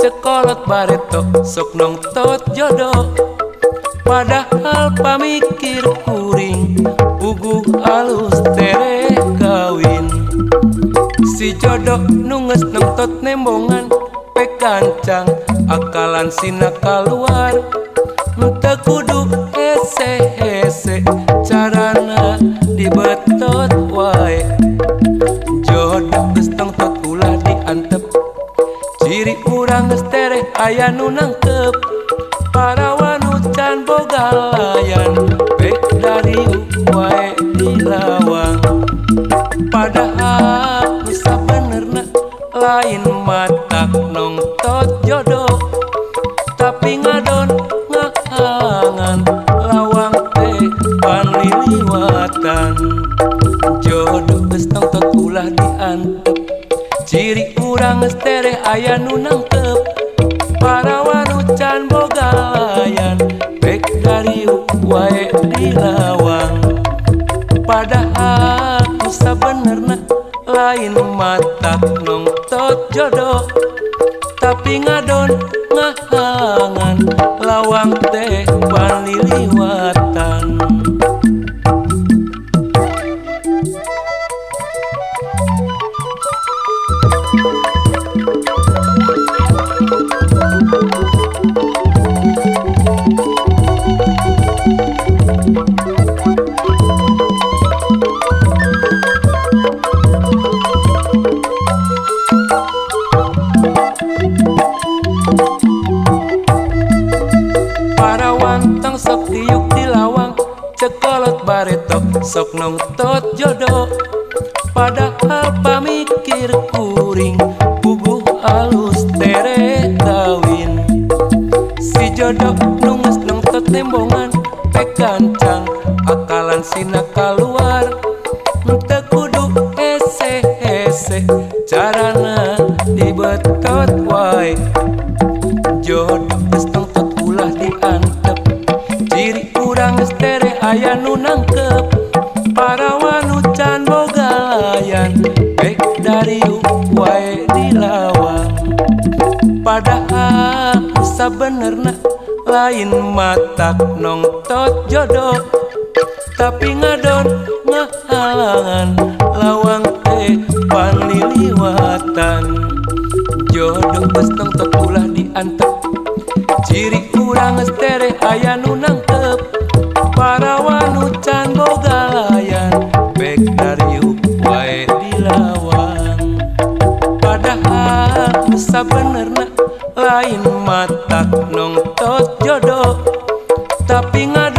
Cekolot bareto sok nongtot jodoh. Padahal pamikir kuring puguh alus tereh kawin. Si jodoh nu geus nongtot nembongan pek gancang akalan sina kaluar. Teu kudu hese-hese carana dibetot wae. Jodoh geus nongtot ulah diantep, ciri urang geus tereh aya nu nangkep. Parawan nu can boga layan pek dariuk wae di lawang. Padahal nu sabenerna lain matak nongtot jodoh, tapi ngadon ngahalangan lawang teh panliliwatan. Jodoh geus nongtot ulah diantep, ciri urang geus tereh aya nu nangkep. Parawan nu can boga layan pek dariuk wae di lawang. Padahal nu sabenerna lain matak nongtot jodoh, tapi ngadon ngahalangan lawang teh panliliwatan. Parawan tong sok diuk di lawang, cekolot bareto sok nongtot jodoh. Padahal pamikir kuring puguh alus tereh kawin. Si jodoh nu geus nongtot nembongan pek gancang akalan sina kaluar. Teu kudu hese-hese carana dibetot wae. Jodoh geus nongtot ulah diantep, ciri urang geus tereh aya nu nangkep. Parawan nu can boga layan pek dariuk wae di lawang. Padahal nu sabenerna lain matak nongtot jodoh, tapi ngadon ngahalangan lawang teh panliliwatan. Jodoh geus nongtot ulah diantep, ciri urang geus tereh aya nu nangkep. Parawan nu can boga layan pek dariuk wae di lawang. Padahal nu sabenerna lain matak nongtot jodoh, tapi ngadon